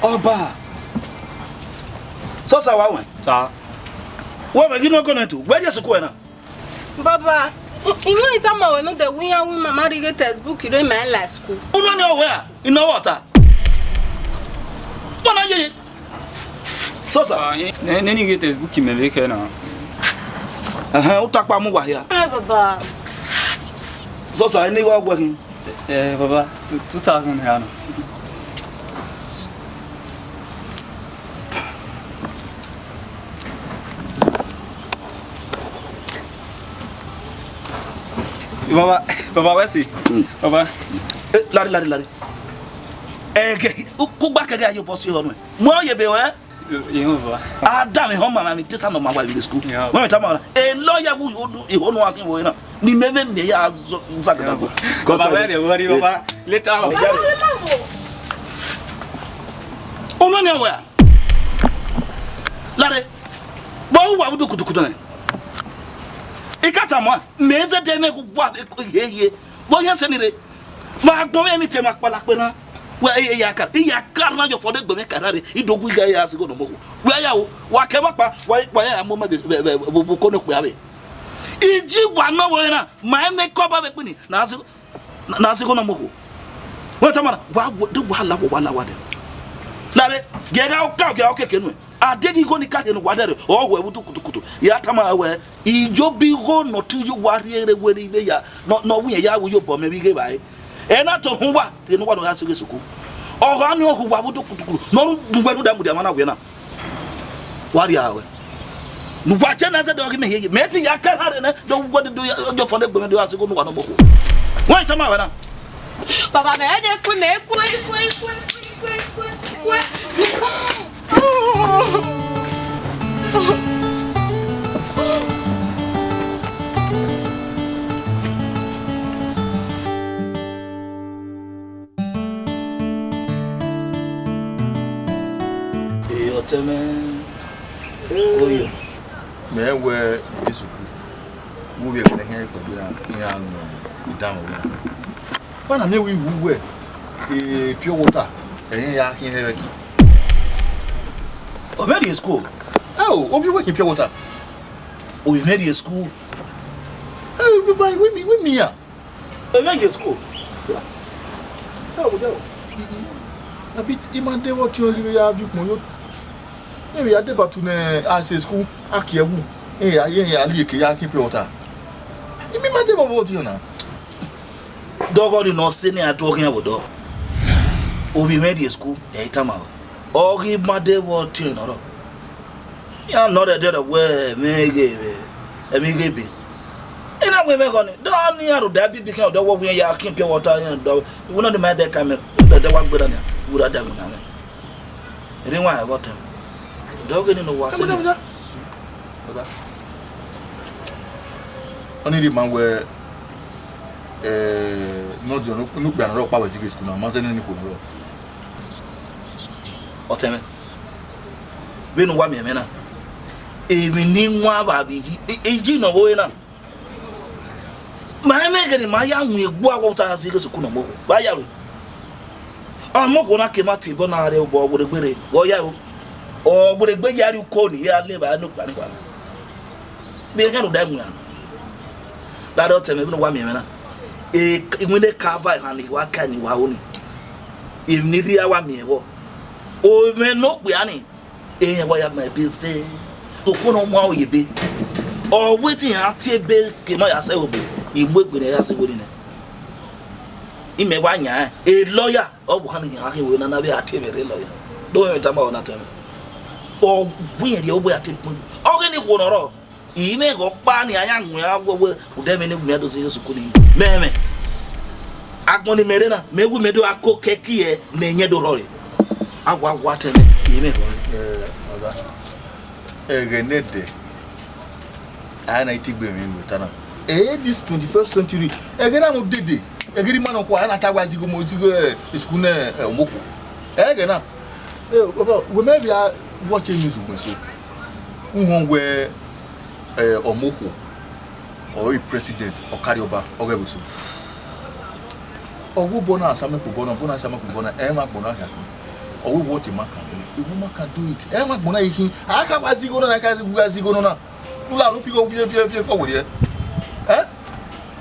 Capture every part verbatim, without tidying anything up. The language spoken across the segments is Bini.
Ọba. Sọsa wa wẹn. Sa. Wẹ vbe ghi nọ gọnẹ tu, wẹ rhie sukuu ẹre na. Baba, I, I want to tell my no the we and we mama read textbook in my life school. Unu ni ọwẹ a, inu ọwẹ ọta. Wọ́n náà yeye. Sọsa. Ah, ne, ne ni ghe textbook mẹ vbe khẹ na. Ẹhẹn, u takpa mu wa hia. Eh, baba. Sọsa, eni wa wẹ hin. Eh, baba, two, two thousand naira na. Baba, baba, wẹ si. Mm. Baba. Eh, lare, lare, lare. Ẹghẹ, u, kugba kẹghẹ aye obọ si ehọ nuẹn. Mu ọ ye ebe ruẹ. Ihun baba. Adam ehọ mama mi tesa nọ ma wa vbe school. Yeah. Wẹ mẹ tama na. E lawyer wu ihonu, ihonu a khin vbe na. Ni mẹ vbe miẹn ya zọ, zagada go. Baba, wẹ de worry, baba. Later on. Unu ni wẹ. Lare. Bọ wa budu kutukutu nẹ. I ka tama, mẹ zẹdẹ mẹ wa ye ye. Bọ yan sẹ ni re. Ma agbọn mwẹ emwi te ma kpalakpe na. Wẹ, e, e, ya ka, I ya ka na yọ fọdẹ gbe mwẹ ka na re, I do gu ighe ya sigho nọ mọ. Wẹ ya o, wa kẹ ma kpa, wa, wa ya mo ma be, be, be, be, be, ko no kpe ave. Iji wa nọ wẹ na, ma eme kọ ba vbe kpini, na sigho, na, na sigho nọ mọ. Wẹ tama na, wa, wa, de wa la, wa la wa de. Lare, gẹ ga ka, gẹ okeke nuẹ. Adeghi igho ni ka khe ne uwa dẹrẹ, ọ wẹ vbe udu kutukutu. Ya tama wẹ, iyobi igho ne ọ te yo uwa rhie rre wẹ ne I vbe ya, nọ, nọ wẹ ya ru ye obọ mẹ vbe ighe evbare. Ẹ na to họn uwa, rhie ne uwa nọ ya sẹ ighe sukuu. Ọ gha ni ọ hu uwa vbe udu kutukutu, ne ọ ru uwẹ ne u da mudia mwa na wiẹ na. Wa rhia ruẹ. Ne uwa tie na zẹdẹ ọghe mẹ hiehie, mẹ te ya ka erha rre nẹ, do uwẹ do, do ya, do fọn ne egbe mwẹ do ya sẹ igho ne uwa nọ mọ okhuo. Wẹ tama wẹ na. Baba, mẹ de kue, mẹ kue, kue, kue, kue, kue, kue. Ee, ọtẹn mwẹ, oyo. Mẹ wẹ Jesu ku, wo vbe ẹghẹ ne ẹkhian kpegbe na, iran mwẹ idanmwẹ iran. Ba na miẹn wẹ I wu wẹ, e pure water, ẹre iran ya khian hẹ vbe ẹki. Ọ mwẹ rrie school? Ẹo, ovbi uwẹ khin pure water. Ovbi mwẹ rrie school? Ẹo, we mi, we mi ya. Ọ mwẹ rrie school? Ẹo, mudia o. Abi I ma de vbe ọtiọnrẹn ghi vbe ya viọ ukpọn yo. Emwi ya deba tu ne a sẹ school, a kie ẹwu, emwi ya, emwi ya lieke ya khin pure water. I miẹn I ma de vbe ọtiọnrẹn na. Dọghe ọnii ne ọ sẹ ne a do ọghe iran vbe odọ. Ovbi mwẹ rrie school, ẹ i tama ruẹ. Ọ ghi ma de vbe ọtiọnrẹn ne ọ rrọọ. Iran nọ rẹdẹrẹ wẹ ẹmwẹ ghe vbe, ẹmwẹ ghe ebe. I na wẹ mwẹ ẹghẹ ọnii, dọ ne iran rhunmwuda bibi khian odọ wẹ iran ya khin pure water iran dọ. Iwu na ni ma dẹ ka mẹ, dẹ wa gberra nian, u ra da ẹmwẹ na mwẹ. Erha iwan ẹghẹ ọtẹn. Dọghe nii ne uwa sẹ. Mudia, mudia. Mudia. Ọnii rhie ma wẹ, eh, ne ọ diọn ne ukpia ne ọ rrọọ ọkpa wẹ zighe school na, ma zẹ nene ikhuo ne ọ rrọọ. Ọtẹn mwẹ, vbene uwa miẹn mwẹ na, emwi ne I wan vbe avbe iyi, iyi ne ọ vbe ore na, ma rẹn mwẹ ẹghẹ ne ima ya mu egbe uwa ta si ghe sukuru ne ọ mu okhuo vbe a ya ru. Ọ mu okhuo na ke ma tie obọ na rre obọ, ọ werriegbe rre, vbe ọ ya ru. Ọ werriegbe ya rrie uko ni, ya le evbare ne okpia ni khuan na. Vbe ẹghẹ ne u da mu iran na. Lare ọtẹn mwẹ, vbene uwa miẹn mwẹ na, e, iwinna eka va ehan ni wa ka ni wa ru ni. Emwi ne I rhie a wa miẹn vbọ. Ovbi mwẹ ne okpia ni, Ehẹn, wa ya ma ebe zẹ. Okhuo ne ọ mu aro ye ebe. Ọ wẹ te iran tie ebe ke ma ya sẹ ẹvbo, I mu egbe ne ya sẹ ẹvbo nii nẹ. Imẹ wa yan ẹn, e lawyer, ọ bu han ne iran khin vbe na na vbe a tie vbe rre lawyer. Do mwẹ tama ọna tẹn. Ọ wẹ rhie obọ ya tie. Ọ ghe ne ikhuo ne ọ rrọọ. I mwẹ ghe ọkpa ni a ya gun iran wẹ, wẹ, rhunmwuda ẹmwẹ ne u miẹn do sẹ Jesu ku ni. Mẹ mwẹ. Agbọn ni mẹ rre na, mẹ wu mẹ do gha ko kẹki ẹ ne ẹyẹn do rhọre. A wa wa tẹ mwẹ, I mwẹ ghe ọre. Eh, ọga, ẹghẹ nẹdẹ, a na i te gbe mwẹ enu ta na. Eh, this twenty-first century, ẹghẹ na mu dede, ẹghẹ rhie ima nọ kua, a na ta wa zigho mo, zigho, eh, school nẹ, eh, Omoko. Ẹghẹ na, eh, baba, wẹ mẹ vbe a watch news ugbẹn so. U họn wẹ, eh, Omoko, ọre president, Ọkarriọba, ọ ghẹ vbe so. Ọ wu obọ na, asamakpa obọ na, obọ na, asamakpa obọ na, ẹ i mwẹ agbọn na khian. Ọ wẹ what a man can do, a woman can do it. Ẹ ma gbọna yi khin. A ka wa zigho nọ na, a ka zigho nọ na. U la ru fi igho fie fie fie kọ werriẹ. Eh?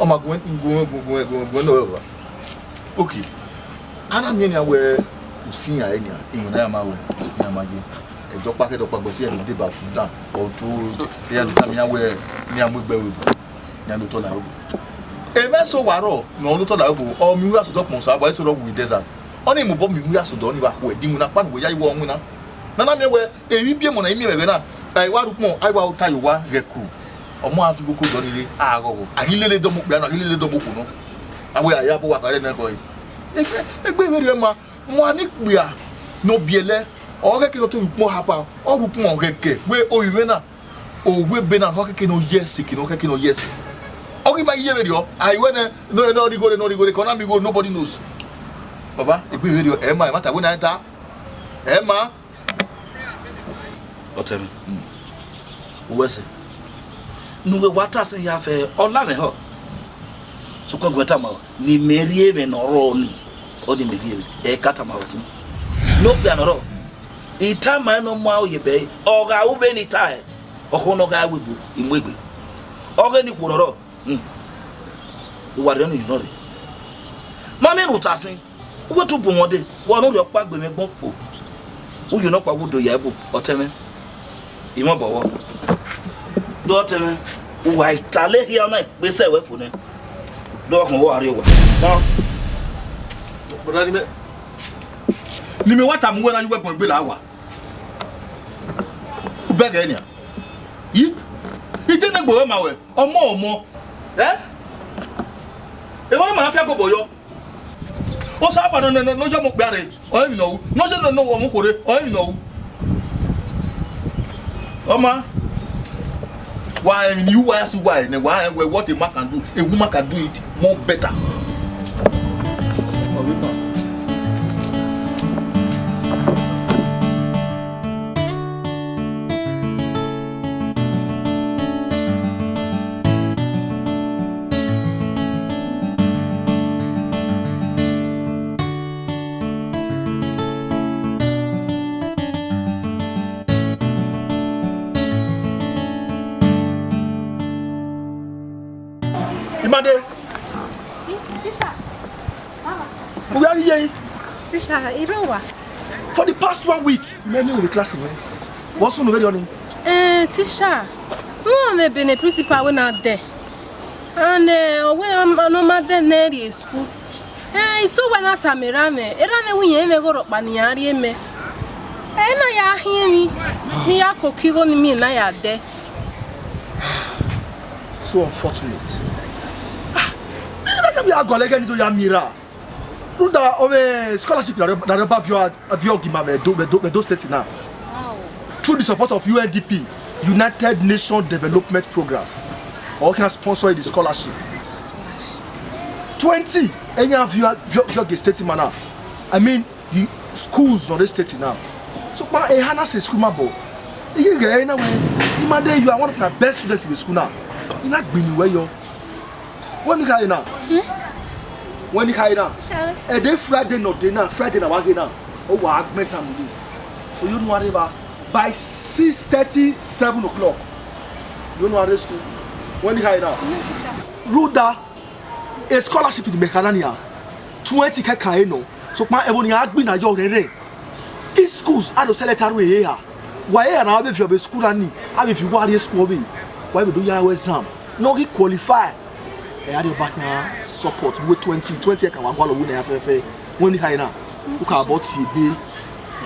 Ọ ma gun gun gun gun gun gun nọ ba. Okay. A na miẹn nian wẹ usin ya nian, iwinna ya ma wẹ, usin ya ma yo. Ẹdọkpa ke ẹdọkpa gbẹn si ẹre deba to down, or to, ya do tama iran wẹ, ne iran mu egbe ẹvbo, ne iran do tọ la ẹvbo. Emẹ eso wa rrọọ ne ọ do tọ la ẹvbo, ọ miẹn iran sẹ odọ kpọnmwẹ Osanobua, eso rọ wu desert. Ọnii mobọ miẹn iran sẹ odọ, ọnii vbe khuẹ dinwinna, akpawẹ ne uwẹ ya ye wẹ ọ winna. Ne a na miẹn wẹ, emwi ibiẹmọ ne a i miẹn vbe ẹghẹ na, a i wa rhie ukpọn, a i wa ta ye owa ghẹ ku. Ọmọ a fi igho ko dọ ni rre, a ghọghọ. A ghi lele dọmọ okpia nọ, a ghi lele dọmọ okhuo nọ. A wẹ a ya bọ owa khare nẹ khọe. Egbe, egbe vberriọ ma, ma ni kpia ne ọ biẹlẹ, ọ ghẹ ke ne ọ te rhie ukpọn hapa, ọ rhie ukpọn ghẹgẹ, wẹ ovbi mwẹ na, owa ebe na, ọ kẹke ne ọ ye ẹse, ke ne ọ kẹke ne ọ ye ẹse. Ọ ghi ma ye vberriọ, a i wẹ nẹ, nọ, nọ rhie igho rre, nọ rhie igho rre, ke ọ na miẹn igho, nobody knows. Baba, egbe vberriọ, ẹ ma, ẹ ma ta wẹ na ẹ ta. Ẹ ma. Ọtẹn mwẹ, uwẹ sẹ ne uwẹ wa ta sẹ ya fẹ ọ la mwẹ họ. Sokpan gu tama ruẹ ne imẹ rhie ẹmwẹ ne ọ rrọọ nii, ọnii mẹ rhie ẹmwẹ, ẹ ka tama ruẹ sin. Ne okpia ne ọ rrọọ, I tama ẹn ne ọ mu aro ye ẹbẹ ẹre, ọ gha ru vbene I ta ẹre, ọkhọ ne ọ gha ru ebo, I mu egbe. Ọghe ne ikhuo ne ọ rrọọ, hmm, I wa rhie ọnii ye nọ rre. Ma miẹn ne u ta sin. Uwẹ tobọ wọn dee, wa ne u rhie ọkpa gbe mwẹ gbọn kpo. U ye nọkpa wo do ya ẹbu, ọtẹn mwẹ. I mwẹ obọ vbọ. Do ọtẹn mwẹ, uwa i ta lehia na ikpe sẹ wẹ fo nẹ. Do ọkhọn wẹ a rrie owa. Nọ. Brother, ni mẹ, ni mẹ wa tama uwẹ na ye uwẹ gbọn egbe la owa. U bẹghe nian. Yi, I te ne gbe ma wẹ, ọmọ ọmọ. Ẹ? Emwa ne ma fian gbobọ yọ. Osanobua nọ, nọ, nọ, nọ yọ ọmọ okpia rre, ọ emwi ne ọ ru. Nọ yọ nọ, nọ wọ ọmọ okhuo rre, ọ emwi ne ọ ru. Ọ ma, wa emwi ne I ru, wa ya sẹ uwa ẹre nẹ, wa rẹn wẹ what a man can do, a woman can do it more better. Ọ rre ma. Imade. Teacher. Uwẹ a ghi ye? Teacher, I rre owa. For the past one week, I ma miẹn uwẹ vbe class mwẹ. Wẹ ọ sunu vberriọ nii? Eh, teacher, u rẹn mwẹ ebe ne principal wẹ na dẹ. And, eh, ọ wẹ a ma, ne ọ ma dẹ ne ẹ rrie school. Eh, I sẹ uwẹ na tama erha mwẹ, erha mwẹ wẹ irẹn mwẹ ghe rhọkpa ne iran rhie mẹ. Ẹ na ya khiẹn emwi, ne I ya koko igho ne imẹ na ya dẹ. So unfortunate. Ah, ẹ na tama ya gualọ ẹghẹ ne I do ya miẹn erha. Rhunmwuda, ọ mwẹ scholarship na rhie, na rhie ba viọ, viọ gi ima vbe Edo, vbe Edo, vbe Edo State na. Through the support of U N D P, United Nations Development Program, ọ khian sponsor the scholarship. Twenty, iran viọ, viọ, viọ gi state ima na. I mean, the schools nọ rre state na. Sokpan eha na sẹ school ma bọ. I ghi ghe ẹre na wẹ, Imade, you are one of my best students in the school na. I na gbẹn inu wẹ yọ. Wẹ ne I khare na? Hmm? Wẹ ne I khare na? Teacher, ẹdẹ Friday nọ dee na, Friday na wa ghe na, ọ wa gbẹn exam nii. So, you know what, by six thirty, seven o'clock, you know what, school. Wẹ ne I khare na? Yes, teacher. Rhunmwuda, a scholarship ne imẹ kha na nia, twenty kẹkan ẹre nọ. Sokpan ẹvbo ne iran gbinna yọ rẹnrẹn. I schools a do select aro eha. Wa eha na vbe viọ vbe school na ni, a vbe viọ uwa rrie school ọvbehe. Wa vbe do ya ru exam ne ọ ghi qualify. Ẹ, a rhie Ọba khian support, wẹ twenty, twenty ẹkan wa gualọ wẹ ne iran fẹfẹ. Wẹ ne I khare na, u ka bọ tie egbe.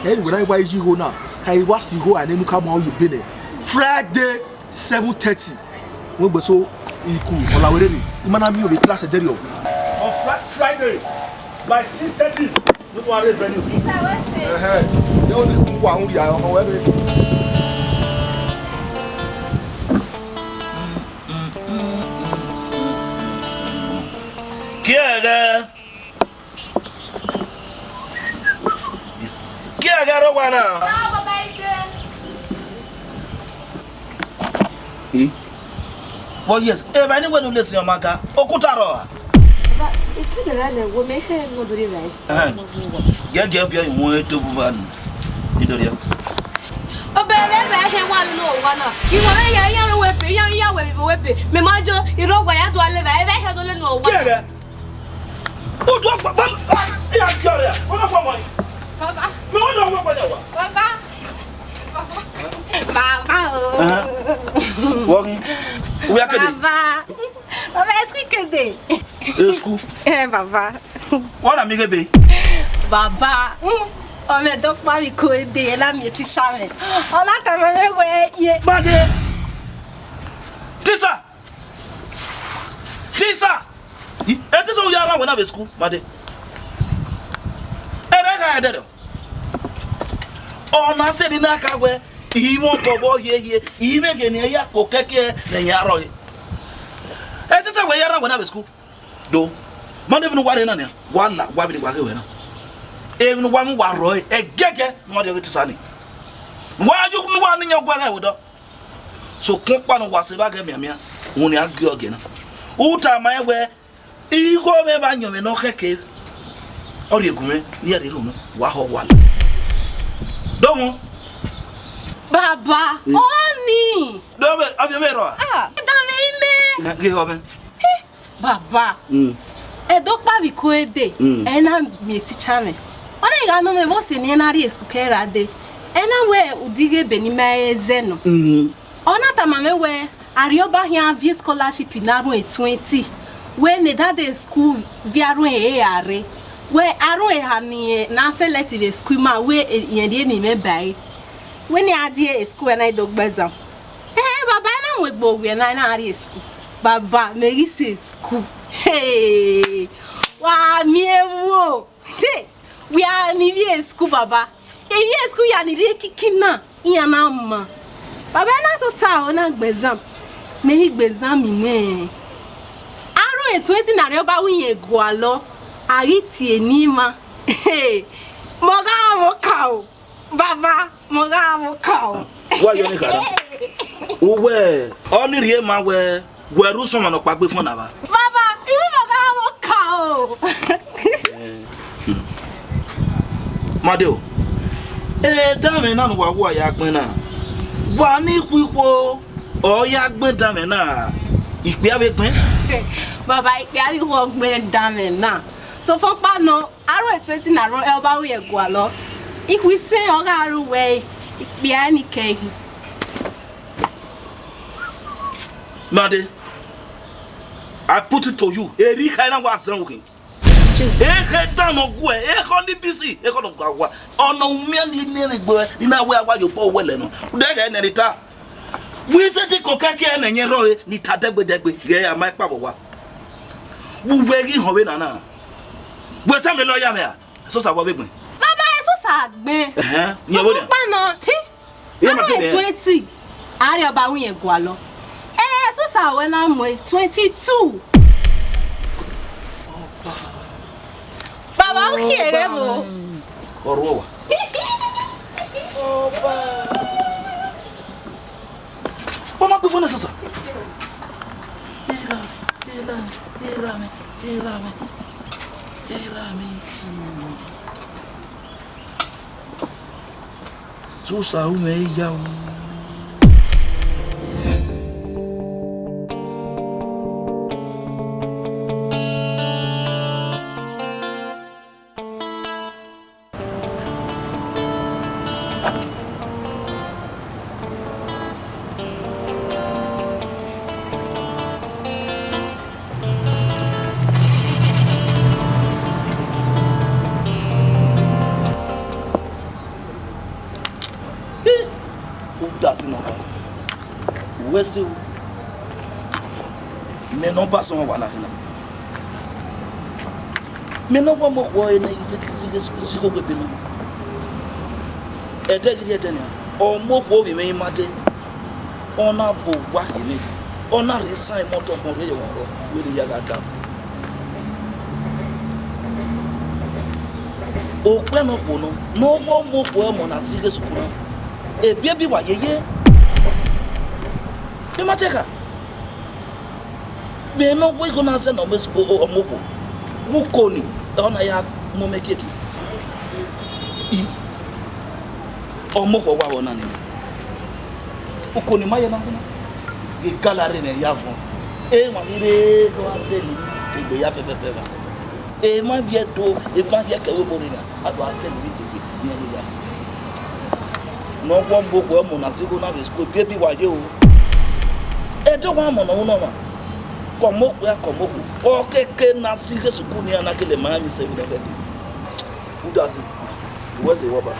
Ẹ, wẹ na wa yi igho na, ka i wa si igho a ne u ka mu aro ye ebe nẹ. Friday, seven thirty. Wẹ gbe so, iku, ọ la wẹ rre, I ma na miẹn ovbi class ẹdẹrriọ. On Fri-, Friday, by six thirty, you go arrange venue. Ẹhẹn. Ye only who wa who ya, ọ wẹ rre. Kiẹghẹ. Kiẹghẹ rre owa na. Eh? But yes, evba ni wẹ ne u lesi ọma ga, okuta rrọọ a? Baba, I te Ẹmwẹ ne wo mẹ khe ne ọ do rre evbare. Ẹhẹn. Giẹgiẹ viọ iwinna eto vbe uwa nọ. I do rhie. Obọ ẹmwẹ vbe ẹhẹn wa ne ọ wa na. Iwinna mwẹ ya, iran ro wẹ ebe, iran, iran wẹ ebe, wẹ ebe. Mẹ ma jo, irọ wa ya do a le evbare, ẹmwẹ ẹhẹn do le ne ọ wa. Kẹ ghẹ. U do gba, gba, ah, ya kẹ ọre. Ọ na gba mọ. Baba. Mẹ ọ na wa gba ya wa. Baba. Baba. Baba o. Ẹhẹn. Wọ ghi. Wẹ a kede. Baba. Baba, school kede. Eh, school? Eh, baba. Wọ na miẹn ghe ebe? Baba, mm, ọ mwẹ dọkpa vbe iko ede, ẹ na miẹn teacher mwẹ. Ọ na tama mwẹ wẹẹ, ye. Made. Teacher! Teacher! I, eh, teacher, u ya rhan wẹ na vbe school, made. Ẹ rẹ gha ẹdẹdẹ. Ọ na sẹ ne I na kha wẹẹ, I mwẹ obọ hiehie, I mwẹ ghe ne iran ya ko kẹkẹ ne iran rrọọ. Eh, teacher, wẹ ya rhan wẹ na vbe school. Do, ma de emwi ne uwa rre na nian, wa la, wa vbene wa ghe wẹ na. Emwi ne uwa mu wa rrọọ ẹgẹgẹ ne uwa rhie ghe teacher ni. Wa yo ne uwa ni yan ọguẹ ghe ẹvbo dọ. Sokpan ọkpa ne uwa sẹ vbe aghẹ mianmian, uhunmwu ne a gie ọgiẹ na. U tama rẹn wẹẹ, igho mwẹ vbe ayọn mwẹ ne ọ khẹke, ọ rhie gu mwẹ, ne iran rhie rhu mwẹ, wa họ wa la. Dọmọ. Baba, mm, ọni. Dọmọ, ọviẹ mwẹ rrọọ a? Ah, da mwẹ imẹ. Ghe họ mwẹ. Baba, mm, ẹdọkpa vbe iko ede, mm, ẹ na miẹn teacher mwẹ. Ọ na gha nọ mwẹ vbe ọse ne ẹ na rrie school kẹ ra dee. Ẹ na wẹẹ udighi ebe ne ima he zẹ nọ. Mm. Ọ na tama mwẹ wẹẹ, Arriọba khian viọ scholarship ne arhuẹn twenty. Wẹẹ ne dade school viọ arhuẹn eha rre. Wẹẹ arhuẹn eha ne irẹn na select vbe school ima, wẹẹ irẹn rhie ne imẹ ba ẹre. Wẹẹ ne a die school ẹre na do gbe exam. Eh, baba, ẹ na mu egbe owiẹ na, ẹ na rrie school. Baba, mẹ ghi sẹ school. Hey, wa miẹn vbo? Hey, wẹ a miẹn ivbi school, baba. Ivbi school ya ni rhie kiki na, iran na ma. Baba, ẹ na tota o, na gbe exam. Mẹ ghi gbe exam nẹ. Arhuẹn twenty ne Arriọba wẹẹ irẹn gualọ, a ghi tie ne ima. Hey, mẹ ọ gha mwẹ ọka o. Baba, mẹ ọ gha mwẹ ọka o. Wa yọ ni khara. Uwẹ, ọ ni rhie ma wẹ, wẹ ru sọmọ nọkpa gbe fọn na vba. Baba, I ru mẹ ọ gha mwẹ ọka o. Made o. Edanmwẹ na ne uwa wa ya gbẹn na. Wa ni khu ikhuo, ọ ya gbẹn edanmwẹ na. Ikpia vbe gbẹn. Baba, ikpia vbe ikhuo gbẹn edanmwẹ na. Sokpan ọkpa nọ, arhuẹn twenty ne Arriọba wẹẹ irẹn gualọ. Ikhuo isẹn ọ gha ru wẹẹ ikpia ni kẹ ehi. Made, I put it to you. Erriọ ikha na wa zan ukhin. Ekhẹ dan nọ guẹ, ekhọ ni busy, ekhọ nọ gua wa. Ọna u miẹn ni ne egbe, ni na wẹ a wa ye obọ wẹlẹ nọ. Ude ghẹ nẹ ne ta. Wẹ i sẹtin ko kẹkẹ ne ẹyẹn rrọọ re, ni ta dẹgbedẹgbe, ghẹ a ma ẹkpa vbe owa. Vbe uwẹ ghi họn vbe nana? Wẹ tama lọya mwẹ a? Ẹsosa vbe ọ vbe gbẹn? Baba, Ẹsosa gbẹn. Ẹhẹn, yẹn vbo nian? Sokpan ọkpa nọ, hi? Iran ma te arhuẹn nẹ twenty, Arriọba wẹẹ irẹn gualọ. Eh, Ẹsosa wẹ na mu twenty two. Baba, u khian ghẹ vbo? Ọrhuẹ wa. Ọba. Wa ma gbe fo na, Ẹsosa. Erha, erha, erha mwẹ, erha mwẹ, erha mwẹ. Ẹsosa ru mwẹ ya o. Udasin ne ọba, u ru ẹse o. Mẹ ne ọba sẹ ọmwa wa na khin na. Mẹ ne ọ wa mu okhuo ẹre ne I zighi, zighi, zighi ogbe ebe nọ. Ẹdẹ ghi rrie ẹdẹ nian, ọ mu okhuo ovbi mwẹ ima dee, ọ na bu owa rhie mwẹ, ọ na rhie isan imọto ọgbọn rre ye ọmwa ọrọ, wẹ ne I ya gha ga. Okpia ne okhuo nọ, ne ọ wa mu okhuo ọmọ na zighi esuku na, ebiebi wa yeye. I ma te kha. Mẹ ne ọ wa igho na zẹ ne ọ mu esu-, ọ, ọ, ọ mu okhuo. Uko ni, ọ na ya mu mẹ kiekie. I, ọ mu okhuo wa vbe ọna nene. Uko ni ma ye na khin na. Egala rre ne ya vuọn. Emwa ni rre do a dele egbe ya fẹfẹfẹ na. Emwa viẹ do, emwa viẹ kẹ vbe obo rre na. A do a kẹ vbe degbe, ne iran ghi ya. Ne ọ guọghọ okhuo ọmọ na zẹ igho na vbe school, baby wa ye o. Ẹdẹ wa mọ ne ọ wu nọ mwa. Kọmọ okpia, kọmọ okhuo. Ọ keke na si ghe school ne iran na gele ma emwi sẹ vbe nọ ghẹ dee. Udazi, uwẹ sẹ vbe ọba.